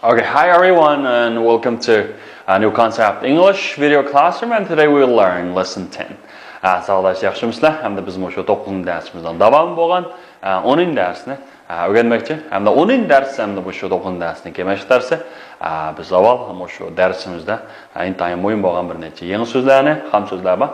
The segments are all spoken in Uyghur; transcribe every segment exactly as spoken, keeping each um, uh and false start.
Okay, hi everyone and welcome to a new concept English video classroom, and today we will learn lesson ten. ئە، ساغلار، ياخشىمۇسىلەر؟ ھەمدە بىز مۇشۇ توققۇزىنچى دەرسىمىزنىڭ داۋامى بولغان، ئە، ئونىنچى دەرسنى، ئە، ئۆگەنمەكچى. ھەمدە ئونىنچى دەرس، ھەمدە مۇشۇ توققۇزىنچى دەرسنىڭ كېيىنكى دەرسى، ئە، بىز ئاۋۋال مۇشۇ دەرسىمىزدە، ئە، ئىنتايىن مۇھىم بولغان بىر نەچچە يېڭى سۆزلەرنى، خام سۆزلەر بار.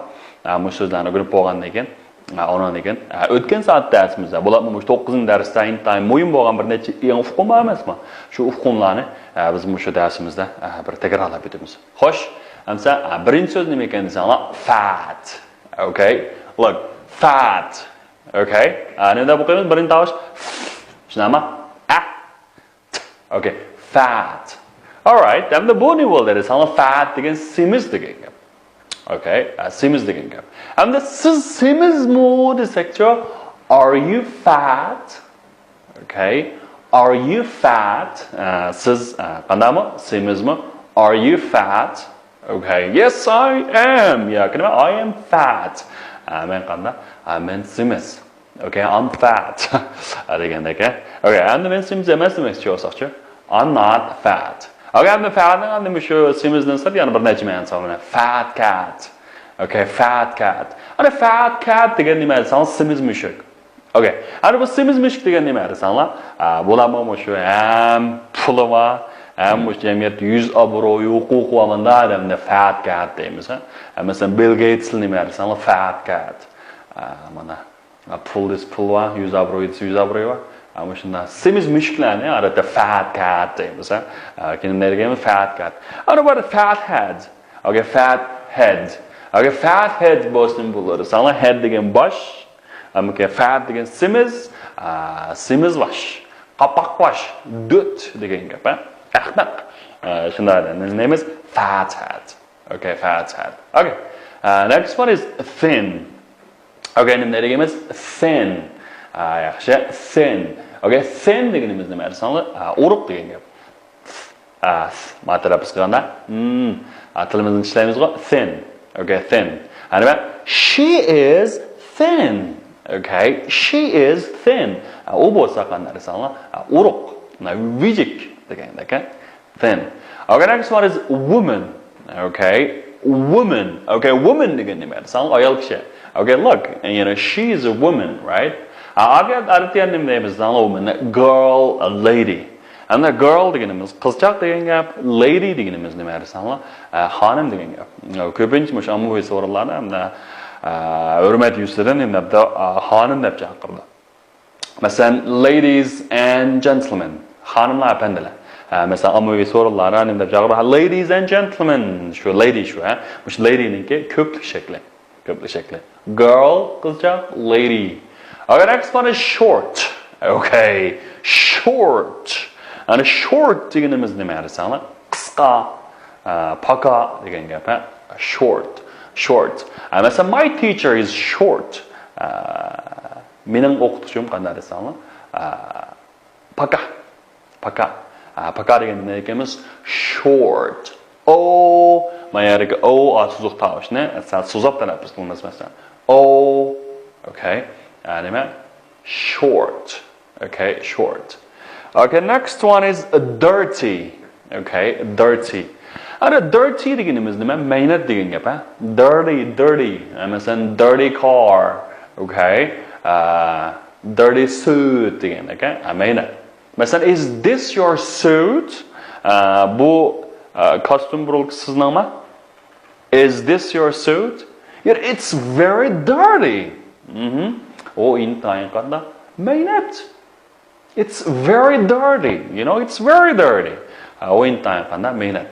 ئە، مۇشۇ سۆزلەرنى ئۆگىنىپ بولغاندىن كېيىن، ئە، ئۇنىڭدىن كېيىن، ئە، ئۆتكەن سائەت دەرسىمىزدە، بولۇپمۇ مۇشۇ توققۇزىنچى دەرستە ئىنتايىن مۇھىم بولغان بىر نەچچە يېڭى ئۇقۇم بار ئەمەسمۇ؟ شۇ ئۇقۇملارنى، ئە، بىز مۇشۇ دەرسىمىزدە، ئە، بىر تەكرارلاپ ئۆتىمىز. خوش، ئەمسە، ئە، بىرىنچى سۆز نېمە ئىكەن دېسەڭلار، فات. Okay, look, fat. Okay, ئە، نېمە دەپ ئوقۇيمىز؟ بىرىنچى تاۋۇش، شۇنداقمۇ؟ ئە، ت. Okay, fat. Alright, ئەمدى بۇ نېمە بولدى دېسەڭلار، fat دېگەن سېمىز دېگەن گەپ. Okay, ئە، سېمىز دېگەن گەپ. ئەمدى سىز سېمىزمۇ دېسەكچۇ؟ Are you fat? Okay, are you fat? ئە، سىز، ئە، قانداقمۇ؟ سېمىزمۇ؟ Are you fat? Okay, yes, I am. ياكى نېمە؟ I am fat. ئە، مەن قانداق؟ ئە، مەن سېمىز. Okay, I'm fat. ئە، دېگەندەك، ئە. Okay, ئەمدى مەن سېمىز ئەمەس دېمەكچى بولساقچۇ؟ I'm not fat. Okay, ئەمدى fat نىڭ ئەمدى مۇشۇ سېمىزدىن سىرت يەنە بىر نەچچە مەنىسى بار. Fat cat. Okay, fat cat. ئەنە fat cat دېگەن نېمە دېسەڭلار، سېمىز مۈشۈك. Okay, ئەنە بۇ سېمىز مۈشۈك دېگەن نېمە دېسەڭلار، ئە، بۇلارمۇ مۇشۇ ھەم پۇلى بار، ھەم مۇشۇ جەمئىيەتتە يۈز ئابرۇي، ھوقۇقى بار مۇنداق ئادەمنى fat cat دەيمىز، ھە. ئە، مەسىلەن، بىل گېيتسنى نېمە دېسەڭلار، fat cat. ئە، مانا. ئە، پۇل دېسە پۇل بار، يۈز ئابرۇي دېسە يۈز ئابرۇي بار. ئە، مۇشۇنداق سېمىز مۈشۈكلەرنى ئادەتتە fat cat دەيمىز، ھە. ئە، كېيىن نېمە دېگەن؟ Fat cat. ئەنە بار fat head. Okay, fat head. Okay, fat head بولسا نېمە بولىدۇ دېسەڭلار، head دېگەن باش، ئەمما fat دېگەن سېمىز، ئا، سېمىز باش، قاپاق باش، دۆت دېگەن گەپ، ھە؟ ئەخمەق. ئا، شۇنداق دەيمىز، fat head. Okay, fat head. Okay. ئا، next one is thin. Okay, نېمە دېگىنىمىز؟ Thin. ئا، ياخشى. Thin. Okay, thin دېگىنىمىز نېمە دېسەڭلار؟ ئا، ئورۇق دېگەن گەپ. ئا، ما تەلەپپۇز قىلغاندا، م، ئا، تىلىمىزنى چىشلەيمىزغۇ، thin. Okay, thin. ھەنە، she is thin. Okay, she is thin. ئا، ئۇ بولسا قانداق دېسەڭلار، ئا، ئورۇق. ۋىجىك دېگەندەك. Thin. Okay, next one is woman. Okay, woman. Okay, woman دېگەن نېمە دېسەڭلار، ئايال كىشى. Okay, look, you know, she is a woman, right? ئا، ئاگەر ئادەتتە نېمە دەيمىز دېسەڭلار، woman، girl، a lady. ئەمدى girl دېگىنىمىز قىزچاق دېگەن گەپ، lady دېگىنىمىز نېمە دېسەڭلار، ئە، خانىم دېگەن گەپ. كۆپىنچە مۇشۇ ئاممىۋى سورۇنلاردا ئەمدى، ئە، ھۆرمەت يۈزىسىدىن نېمە دەپتۇ، ئە، خانىم دەپ چاقىرىدۇ. مەسىلەن، ladies and gentlemen، خانىملار، ئەپەندىلەر. ئە، مەسىلەن، ئاممىۋى سورۇنلاردا نېمە دەپ چاقىرىدۇ؟ Ladies and gentlemen، شۇ lady شۇ، ھە؟ مۇشۇ lady نىڭكى كۆپلۈك شەكلى. كۆپلۈك شەكلى. Girl، قىزچاق، lady. Okay, next one is short. Okay, short. ئەنە short دېگىنىمىز نېمە دېسەڭلار؟ قىسقا، ئە، پاكا دېگەن گەپ، ھە؟ Short، short. ئە، مەسىلەن، my teacher is short. ئە، مېنىڭ ئوقۇتقۇچىم قانداق دېسەڭلار؟ ئە، پاكا. پاكا. ئا، پاكا دېگەندە نېمە دېگەنمىز؟ Short. O، مانا يەردىكى O، ئا، سوزۇق تاۋۇشنى سەل سوزۇپ تەلەپپۇز قىلىمىز، مەسىلەن. O. Okay. ئا، نېمە؟ Short. Okay, short. Okay, next one is dirty. Okay, dirty. ئەنە dirty دېگىنىمىز نېمە؟ مەينەت دېگەن گەپ، ھە؟ Dirty, dirty. ئە، مەسىلەن، dirty car. Okay. ئا، dirty suit دېگەن، okay. ئا، مەينەت. مەسىلەن، is this your suit? ئا، بۇ، ئا، كاستيۇم بۇرۇلكىسى سىزنىڭمۇ؟ Is this your suit? Yeah, it's very dirty. مهم. ئۇ ئىنتايىن قانداق؟ مەينەت. It's very dirty. You know, it's very dirty. ئا، ئۇ ئىنتايىن قانداق؟ مەينەت.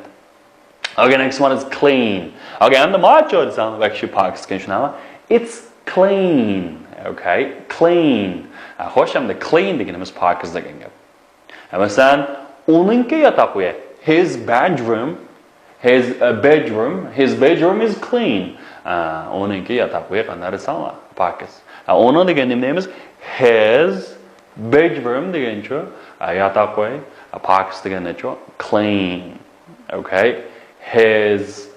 Okay, next one is clean. Okay, ئەمدى ماچۇ دېسەڭ، ۋەھشىي پاكىز ئىكەن، شۇنداقمۇ؟ It's clean. Okay, clean. ئا، خوش، ئەمدى clean دېگىنىمىز پاكىز دېگەن گەپ. ئە، مەسىلەن، ئۇنىڭكى ياتاق ئۆيى. His bedroom. His, uh, bedroom. His bedroom is clean. ئە، ئۇنىڭكى ياتاق ئۆيى قانداق دېسەڭلار، پاكىز. ئە، ئۇنىڭ دېگەن نېمە دەيمىز؟ His bedroom دېگەنچۇ، ئە، ياتاق ئۆي، ئە، پاكىز دېگەندەچۇ، clean. Okay. His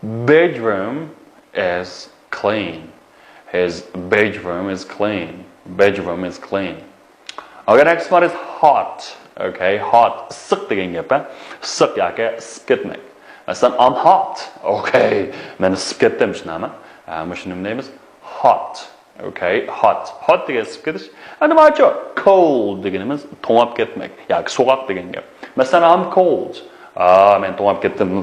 bedroom is clean. His bedroom is clean. Bedroom is clean. Okay, next one is hot. Okay, hot. ئىسسىق دېگەن گەپ، ھە؟ ئىسسىق ياكى ئىسسىپ كەتمەك. مەسىلەن، I'm hot. Okay، مەن ئىسسىپ كەتتىم، شۇنداقمۇ؟ ھە، مۇشۇنى نېمە دەيمىز؟ Hot. Okay, hot. Hot دېگەن ئىسسىپ كېتىش. ئەنە بارچۇ، cold دېگىنىمىز توڭاپ كەتمەك ياكى سوغۇق دېگەن گەپ. مەسىلەن، I'm cold. ئا، مەن توڭاپ كەتتىم.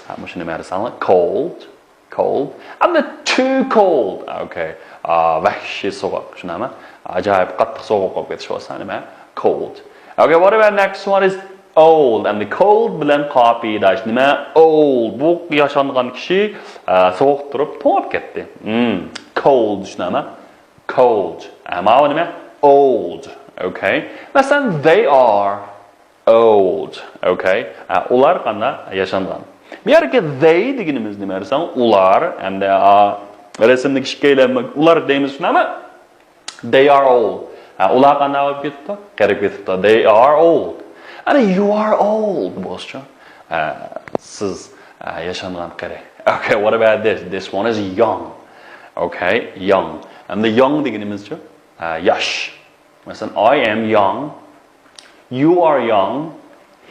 ھە، مۇشۇنى نېمە دېسەڭلار؟ Cold. Cold. I'm too cold. Okay. ئا، ۋەھشىي سوغۇق. شۇنداقمۇ؟ ئاجايىپ قاتتىق سوغۇق بولۇپ كېتىش بولسا نېمە؟ Cold. Okay, what about next one is old. ئەمدى cold بىلەن قاپىيە داش نېمە؟ Old. بۇ ياشانغان كىشى، ئا، سوغۇق تۇرۇپ توڭاپ كەتتى. Hmm. Cold شۇنداقمۇ؟ Cold. ئە، ماۋۇ نېمە؟ Old. Okay. مەسىلەن، they are old. Okay. ئە، ئۇلار قانداق؟ ياشانغان. بۇ يەردىكى they دېگىنىمىز نېمە دېسەڭ، ئۇلار ھەمدە، ئا، رەسىمدىكى ئىككىيلەن ئۇلار دەيمىز، شۇنداقمۇ؟ They are old. ھە، ئۇلار قانداق بولۇپ كېتىپتۇ؟ قېرىپ كېتىپتۇ. They are old. ئەنە you are old بولسىچۇ؟ ھە، سىز، ھە، ياشانغان قېرى. Okay, what about this? This one is young. Okay, young. ئەمدى young دېگىنىمىزچۇ؟ ھە، ياش. مەسىلەن، I am young. You are young.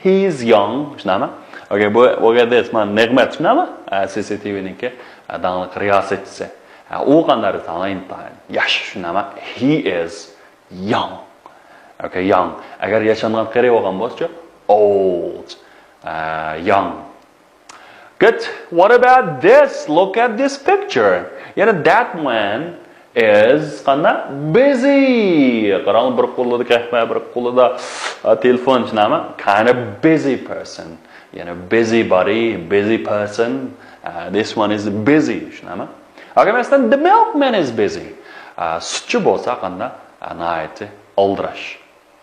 He is young. شۇنداقمۇ؟ Okay, بۇ، what about this? مانا نېغمەت، شۇنداقمۇ؟ ھە، سى سى تى ۋىنىڭكى، ھە، داڭلىق رىياسەتچىسى. ھە، ئۇ قانداق دېسەڭلار، ئىنتايىن ياش، شۇنداقمۇ؟ He is young. Okay, young. ئەگەر ياشانغان قېرى بولغان بولسىچۇ، old. ئە، young. Good. What about this? Look at this picture. يەنە that man is قانداق؟ Busy. قاراڭ، بىر قولىدا قەھۋە، بىر قولىدا، ئە، تېلېفون، شۇنداقمۇ؟ Kind of busy person. يەنە busy body, busy person. ئە، this one is busy. شۇنداقمۇ؟ Okay, مەسىلەن، the milkman is busy. ئە، سۈتچى بولسا قانداق؟ ئە، ناھايىتى ئالدىراش.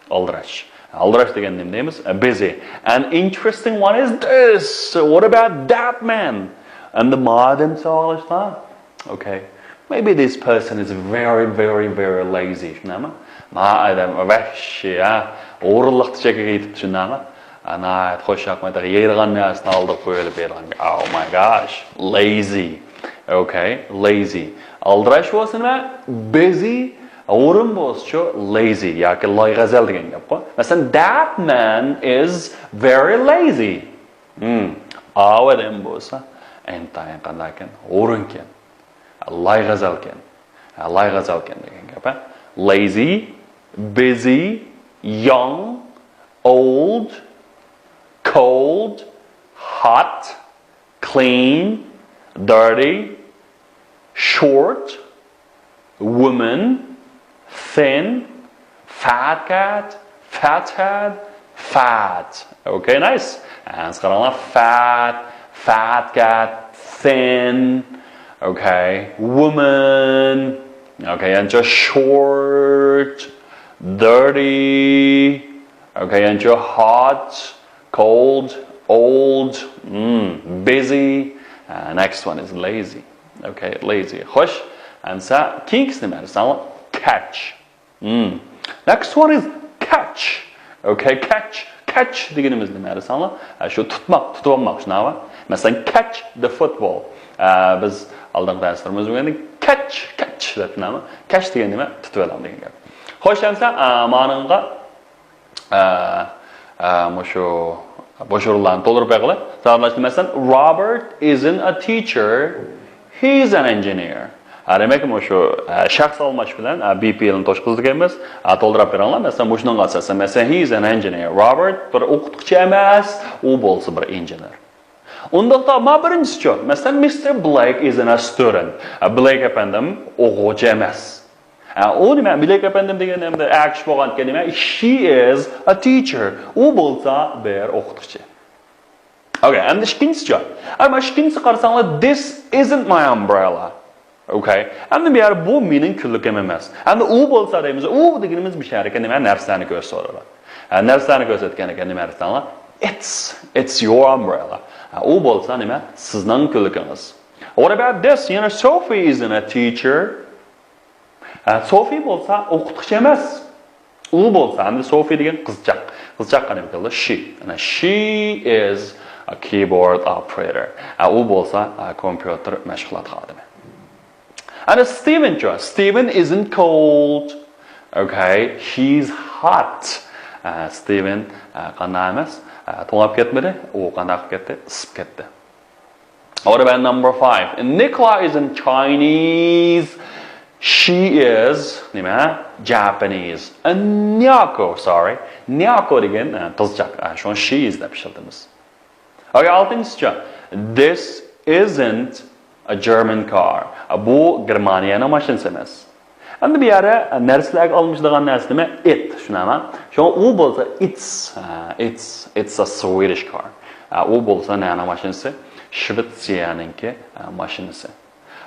ئالدىراش. ئالدىراش دېگەن نېمە دەيمىز؟ ئە، busy. An interesting one is this. What about that man? ئەمدى ما ئادەم ساۋاقلاشتا. Okay. Maybe this person is very, very, very lazy. شۇنداقمۇ؟ ما ئادەم ۋەھشىي، ھە؟ ئورۇنلۇقتا چېكىگە يېتىپتۇ، شۇنداقمۇ؟ ئە، ناھايىتى خۇش ياقمايدىغان، يەيدىغان نەرسىنى ئالدىغا قويۇۋېلىپ يەيدىغان. Oh my gosh. Lazy. Okay, lazy. ئالدىراش بولسا نېمە؟ Busy. ئورۇن بولسىچۇ؟ Lazy ياكى لايغەزەل دېگەن گەپقۇ. مەسىلەن، that man is very lazy. Hmm. ئاۋۇ ئادەم بولسا ئىنتايىن قانداقكەن؟ ئورۇنكەن. لايغەزەلكەن. لايغەزەلكەن دېگەن گەپ، ھە؟ Lazy, busy, young, old, cold, hot, clean, dirty, short, woman, thin, fat cat, fathead, fat. Okay, nice. ئەنسى قاراڭلار. Fat, fat cat, thin. Okay, woman. Okay, يەنىچۇ short, dirty. Okay, يەنىچۇ hot, cold, old, mm, busy. Uh, next one is lazy. Okay, lazy. خوش. ئەمسە كېيىنكىسىنى نېمە دېسەڭلار؟ Catch. Hmm. Next one is catch. Okay, catch. Catch دېگىنىمىز نېمە دېسەڭلار؟ ئە، شۇ تۇتماق، تۇتۇۋالماق، شۇنداقمۇ؟ مەسىلەن، catch the football. ئە، بىز ئالدىنقى دەرسلىرىمىزدە ئۆگەندۇق. Catch, catch دەپ نېمە؟ Catch دېگەن نېمە؟ تۇتۇۋېلىڭ دېگەن گەپ. خوش، ئەمسە، ئە، مانىڭغا، ئە، ئە، مۇشۇ بوش ئورۇنلارنى تولدۇرۇپ بېقىلى. ساۋاقداشلار، مەسىلەن، Robert isn't a teacher, he's an engineer. ھە، دېمەك، مۇشۇ، ئە، شەخس ئالماش بىلەن، ئە، بى پى ئېلنى توشقۇزىدىكەنمىز. ئە، تولدۇرۇپ بېرىڭلار. مەسىلەن، مۇشۇنىڭغا ئاساسەن، مەسىلەن، he is an engineer. Robert بىر ئوقۇتقۇچى ئەمەس، ئۇ بولسا بىر ئىنژېنېر. ئۇنداقتا، ما بىرىنچىسىچۇ؟ مەسىلەن، Mister Blake isn't a student. ئە، بلەيك ئەپەندىم ئوقۇغۇچى ئەمەس. ئە، ئۇ نېمە؟ بلەيك ئەپەندىم دېگەن ئەمدى ئەكىشى بولغانكەن نېمە؟ She is a teacher. ئۇ بولسا بىر ئوقۇتقۇچى. Okay, ئەمدى ئىككىنچىسىچۇ؟ ئەمما ئىككىنچىسى قارىساڭلار، this isn't my umbrella. Okay. ئەمدى بۇ يەر بۇ مېنىڭ كۈنلۈكۈم ئەمەس. ئەمدى ئۇ بولسا دەيمىز، ئۇ دېگىنىمىز بۇ يەردىكى نېمە؟ نەرسىلەرنى كۆرسىتىۋاتىدۇ. ھە، نەرسىلەرنى كۆرسەتكەن ئىكەن، نېمە دەيسەڭلار؟ It's, it's your umbrella. ھە، ئۇ بولسا نېمە؟ سىزنىڭ كۈنلۈكىڭىز. What about this? You know, Sophie isn't a teacher. ھە، سوفى بولسا ئوقۇتقۇچى ئەمەس. ئۇ بولسا، ئەمدى سوفى دېگەن قىزچاق. قىزچاققا نېمە كېلىدۇ؟ She. ئەنە، she is a keyboard operator. ھە، ئۇ بولسا، ھە، كومپيۇتېر مەشغۇلات خادىمى. ئەنە، ستىۋېنچۇ؟ Steven isn't cold. Okay, he's Hot. ئە، ستىۋېن، ئە، قانداق ئەمەس؟ ئە، توڭلاپ كەتمىدى. ئۇ قانداق قىلىپ كەتتى؟ ئىسسىپ كەتتى. What about number five? Nicola isn't Chinese. She is نېمە؟ Japanese. ئە، نياكو، sorry. نياكو دېگەن، ئە، قىزچاق. ئە، شۇڭا she is دەپ ئىشلىتىمىز. Okay، ئالتىنچىسى. This isn't a German car. بۇ گېرمانىيەنىڭ ماشىنىسى ئەمەس. ئەمدى بۇ يەردە نەرسىلەرگە ئالمىشىدىغان نەرسە نېمە؟ It، شۇنداقمۇ؟ شۇڭا ئۇ بولسا it's، it's، it's a Swedish car. ئۇ بولسا نەنىڭ ماشىنىسى؟ شۋېتسىيەنىڭكى ماشىنىسى.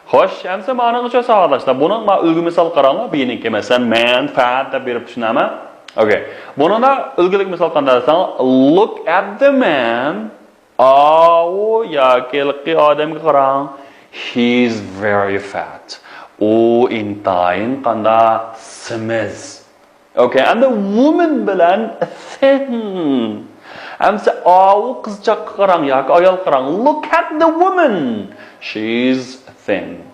خوش، ئەمسە مانىڭغىچە ساۋاقداشلار، بۇنىڭ ما ئۈلگە مىسال قاراڭلار، بىنىڭكى مەسىلەن man، fat دەپ بېرىپ چۈشىنەمەن. Okay. بۇنىڭدا ئۈلگىلىك مىسال قانداق دېسەڭ، look at the man. ئاۋۇ ياكى ھېلىقى ئادەمگە قاراڭ. He is very fat. ئۇ ئىنتايىن قانداق سېمىز. Okay, and the woman بىلەن thin. ئەمسە ئاۋۇ قىزچاققا قاراڭ ياكى ئايال قاراڭ. Look at the woman. She is thin.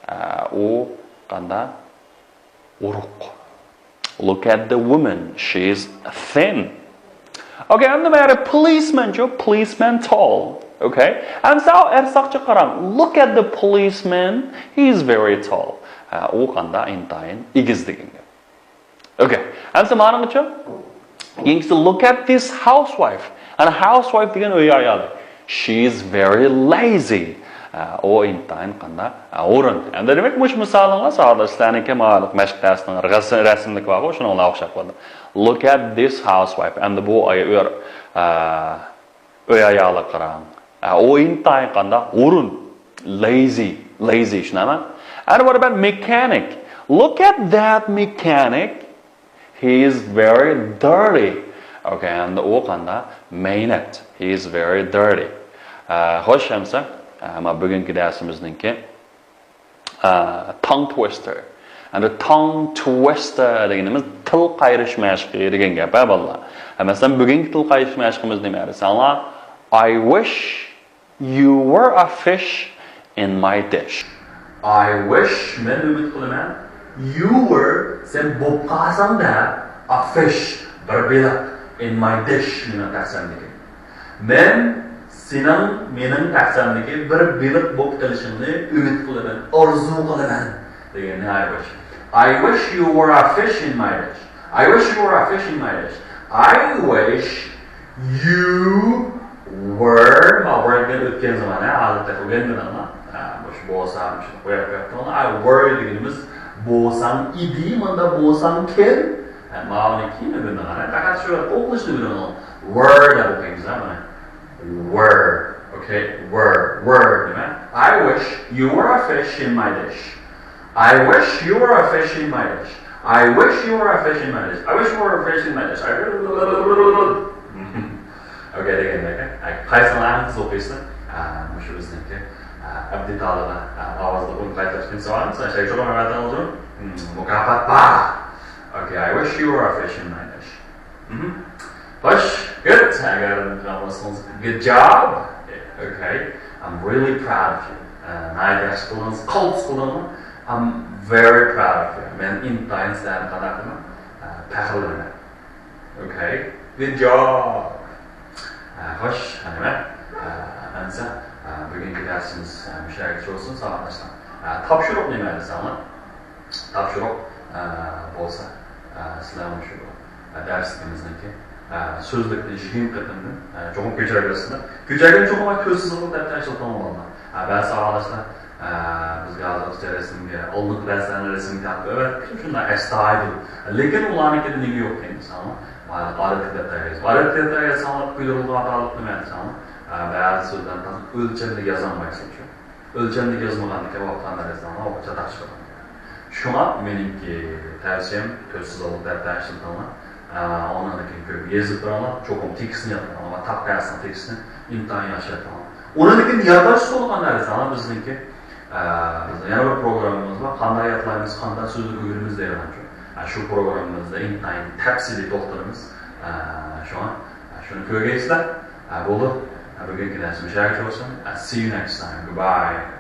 ئە، ئۇ قانداق؟ ئورۇق. Look at the woman. She is thin. Okay, and the matter policeman چۇ. Policeman tall. Okay. ئەمسە ئەر ساقچىغا قاراڭ. Look at the policeman. He is very tall. ئە، ئۇ قانداق؟ ئىنتايىن ئېگىز دېگەن گەپ. Okay. ئەمسە مانىڭغىچە. كېيىنكىسى، look at this housewife. ئەنە housewife دېگەن ئۆي ئايالى. She is very lazy. ئە، ئۇ ئىنتايىن قانداق؟ ئە، ھۇرۇن. ئەمدى دېمەك، مۇشۇ مىسالىڭلار ساۋاقداشلارنىڭكى ماۋۇلۇق مەشىق دەرسىنىڭ رەسىم، رەسىملىكى بارغۇ، شۇنىڭغا ئوخشاپ قالدى. Look at this housewife. ئەمدى بۇ ئاي-، ئۆر-، ئە، ئۆي ئايالىغا قاراڭ. ئە، ئۇ ئىنتايىن قانداق؟ ھۇرۇن. Lazy. Lazy، شۇنداقمۇ؟ And what about mechanic? Look at that mechanic. He is very dirty. Okay, ئەمدى ئۇ قانداق؟ مەينەت. He is very dirty. ئە، خوش، ئەمسە، ئە، ما بۈگۈنكى دەرسىمىزنىڭكى ئە، tongue twister. ئەمدى tongue twister دېگىنىمىز تىل قايرىش مەشىقى دېگەن گەپ، ھە، بالىلار. ھە، مەسىلەن، بۈگۈنكى تىل قايرىش مەشىقىمىز نېمە دېسەڭلار، I wish you were a fish in my dish. I wish، مەن ئۈمىد قىلىمەن، you were، سەن بولۇپ قالساڭ دە، a fish، بىر بېلىق، in my dish، مېنىڭ تەخسەمدىكى. مەن سېنىڭ مېنىڭ تەخسەمدىكى بىر بېلىق بولۇپ قېلىشىڭنى ئۈمىد قىلىمەن، ئارزۇ قىلىمەن دېگەننى I wish. I wish you were a fish in my dish. I wish you were a fish in my dish. I wish you were، ما were دېگەن ئۆتكەن زامان، ھە، ھازىر تېخى ئۆگەنمىدىڭلار. ھە، مۇشۇ بولسا، مۇشۇنى قويۇپ قويۇپتىڭلار. I were دېگىنىمىز بولساڭ ئىدى، مۇندا بولساڭكەن. ھە، ماۋۇنى كېيىن ئۆگىنىدىغان. پەقەت شۇ ئوقۇلۇشنى ئۆگىنىڭ. Were دەپ ئوقۇيمىز، ھە، بۇنى. Were. Okay, were. Were نېمە؟ I wish you were a fish in my dish. I wish you were a fish in my dish. I wish you were a fish in my dish. I wish you were a fish in my dish. I Okay دېگەندەك، ھە؟ قايسىڭلار ئەڭ تېز ئوقۇيسىلەر؟ ھە، مۇشۇ بىزنىڭكى، ھە، ئەبدىتالىغا، ھە، ئاۋازلىق ئۇنى قايتۇرۇش كۈن سوئالىمىز، ھە، شەيتۇغا مەمەتالىجۇ. مۇكاپات بار. Okay, I wish you were a fish in my dish. خوش، good. ئەگەر قىلالمىسىڭىز، good job. Okay, I'm really proud of you. ئە، ناھايىتى ياخشى قىلدىڭىز، قالتىس قىلدىڭىزمۇ؟ I'm very proud of you. مەن ئىنتايىن سىلەرنى قانداق قىلىمەن؟ ئە، پەخىرلىنىمەن. Okay, good job. ئە، خوش، نېمە؟ ئە، ئەمسە، ئە، بۈگۈنكى دەرسىمىز، ئە، مۇشۇ يەرگىچە بولسۇن، ساۋاقداشلار. ئە، تاپشۇرۇق نېمە دېسەڭلار؟ تاپشۇرۇق، ئە، بولسا، ئە، سىلەر مۇشۇ، ئە، دەرسلىكىمىزنىڭكى، ئە، سۆزلۈكنى يىگىرمە قېتىمدىن، ئە، چوقۇم كۆچۈرەلەيسىلەر. كۆچۈرگەن چوقۇم تۆت سۆزلۈك دەپ تەكشۈرتۈڭلار. ئە، بەزى ساۋاقداشلار، ئە، بىزگە ھازىرغىچە رەسىمگە، ئالدىنقى دەرسلەرنىڭ رەسىمىگە تارتىپ ئەۋەتتىم، شۇنداق ئەستايىدىل. لېكىن ئۇلارنىڭكىدە نېمە يوق ئىكەن دېسەڭلار، ئادەتتىكى دەپ تەييارلايسىز. ئادەتتىكى دەپ تەييارلىساڭلار، كۆيدۈرۈلىدىغان خاتالىق نېمە دېسەڭلار، ئە، بەزى سۆزلەرنى تازا ئۆلچەمدە يازالمايسىز شۇ. ئۆلچەمدە يازمىغاندىكىن ۋاقىت ئاندىن ئېسىڭلار چاتاق چىقىدۇ. شۇڭا مېنىڭكى تەۋسىيەم تۆت سۆزلۈك دەپ تەكشۈرتۈڭلار. ئە، ئۇنىڭدىن كېيىن كۆپ يېزىپ بېرىڭلار. چوقۇم تېكىستنى يادلاڭلار. تاق دەرسنىڭ تېكىستىنى ئىنتايىن ياخشى يادلاڭلار. ئۇنىڭدىن كېيىن يادلاش ئۇسۇلى قانداق دېسەڭلار، بىزنىڭكى، ئە، بىزنىڭ يەنە بىر پروگراممىمىز بار. قانداق يادلايمىز، قانداق سۆزلۈك ئۆگىنىمىز دەيدىغان شۇ. ئە، شۇ پروگراممىمىزدا ئىنتايىن تەپسىلىي توختىلىمىز. ئە، شۇڭا، ئە، شۇنى كۆرگەيسىلەر. ئە، بولدى. ئە، بۈگۈنكى دەرسىمىز شۇ يەرگىچە بولسۇن. ئە، see you next time. Goodbye.